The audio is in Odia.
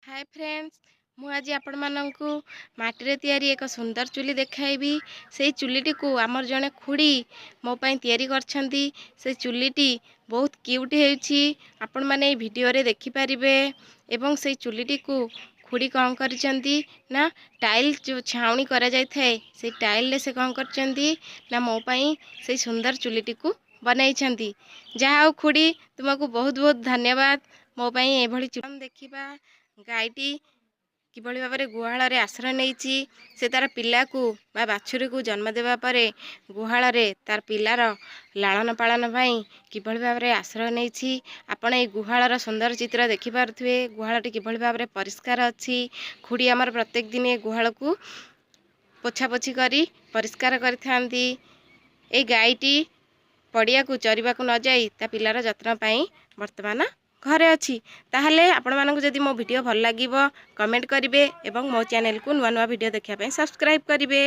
ହାଏ ଫ୍ରେଣ୍ଡସ୍, ମୁଁ ଆଜି ଆପଣମାନଙ୍କୁ ମାଟିରେ ତିଆରି ଏକ ସୁନ୍ଦର ଚୁଲି ଦେଖାଇବି। ସେଇ ଚୁଲିଟିକୁ ଆମର ଜଣେ ଖୁଡ଼ି ମୋ ପାଇଁ ତିଆରି କରିଛନ୍ତି। ସେ ଚୁଲିଟି ବହୁତ କ୍ୟୁଟ୍ ହେଉଛି, ଆପଣମାନେ ଏଇ ଭିଡ଼ିଓରେ ଦେଖିପାରିବେ। ଏବଂ ସେଇ ଚୁଲିଟିକୁ ଖୁଡ଼ି କ'ଣ କରିଛନ୍ତି ନା, ଟାଇଲ୍ ଯେଉଁ ଛାଉଣି କରାଯାଇଥାଏ, ସେଇ ଟାଇଲ୍ରେ ସେ କ'ଣ କରିଛନ୍ତି ନା, ମୋ ପାଇଁ ସେଇ ସୁନ୍ଦର ଚୁଲିଟିକୁ ବନାଇଛନ୍ତି। ଯାହା ହଉ ଖୁଡ଼ି, ତୁମକୁ ବହୁତ ବହୁତ ଧନ୍ୟବାଦ ମୋ ପାଇଁ ଏଭଳି ଚୁଲି। ଦେଖିବା ଗାଈଟି କିଭଳି ଭାବରେ ଗୁହାଳରେ ଆଶ୍ରୟ ନେଇଛି। ସେ ତା'ର ପିଲାକୁ ବା ବାଛୁରୀକୁ ଜନ୍ମ ଦେବା ପରେ ଗୁହାଳରେ ତାର ପିଲାର ଲାଳନ ପାଳନ ପାଇଁ କିଭଳି ଭାବରେ ଆଶ୍ରୟ ନେଇଛି। ଆପଣ ଏଇ ଗୁହାଳର ସୁନ୍ଦର ଚିତ୍ର ଦେଖିପାରୁଥିବେ, ଗୁହାଳଟି କିଭଳି ଭାବରେ ପରିଷ୍କାର ଅଛି। ଖୁଡ଼ି ଆମର ପ୍ରତ୍ୟେକ ଦିନ ଏ ଗୁହାଳକୁ ପୋଛାପୋଛି କରି ପରିଷ୍କାର କରିଥାନ୍ତି। ଏଇ ଗାଈଟି ପଡ଼ିଆକୁ ଚରିବାକୁ ନ ଯାଇ ତା ପିଲାର ଯତ୍ନ ପାଇଁ ବର୍ତ୍ତମାନ ଘରେ ଅଛି। ତାହେଲେ ଆପଣମାନଙ୍କୁ ଯଦି ମୋ ଭିଡ଼ିଓ ଭଲ ଲାଗିବ, କମେଣ୍ଟ କରିବେ ଏବଂ ମୋ ଚ୍ୟାନେଲକୁ ନୂଆ ନୂଆ ଭିଡ଼ିଓ ଦେଖିବା ପାଇଁ ସବସ୍କ୍ରାଇବ୍ କରିବେ।